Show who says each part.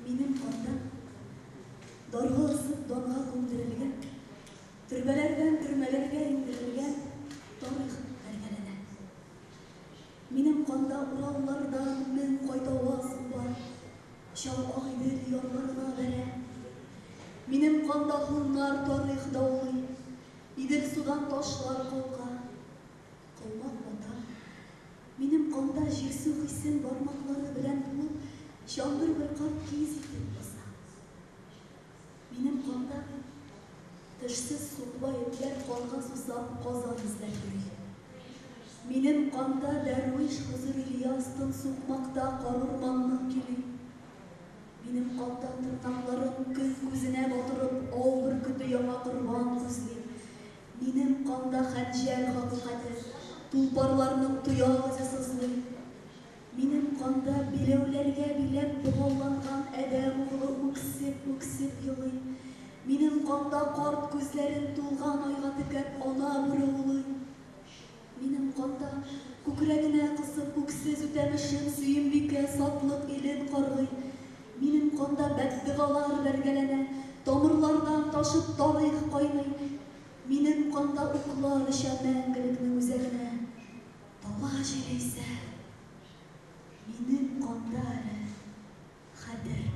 Speaker 1: Минем канда дарга асып данга күмдерелгән, төрбәләрдән төрмәләргә иңдерелгән тарих бәргәләнә. Минем канда Ураллардан 1000 кайтаваз куба, чал Агыйдел ярларына бәрә. Минем канда һуннар тарих даулый, Идел-судан ташлар калка, колмак бата. Минем канда җирсү хисен бармаклары белән буып, чандыр бер карт киез итеп баса. Минем канда тешсез сукбай этләр канга сусап казан эзләп йөри. Минем канда дәрвиш Хозыр Ильяс тын сукмакта карурманның кили. Минем канда тырнакларын көн күзенә батырып ау бөркете яңа корбан күзли. Минем канда хәнҗәр хакыйкате, тулпарларның тояк эзе сызлый. Минем канда биләүләргә биләп богауланган адәм углы үксеп-үксеп елый. Минем канда карт күзләрен тулган айга текәп ана бүре улый. Минем канда күкрәгенә кысып үксез үтәмешен Сөембикә сатлык илен каргый. Минем канда бәддогалар бәргәләнә, тамырлардан ташып тарих кайный. Минем канда уклар оча мәңгелекнең үзәгенә. Дала җиле исә. Минем канда әле хәтер.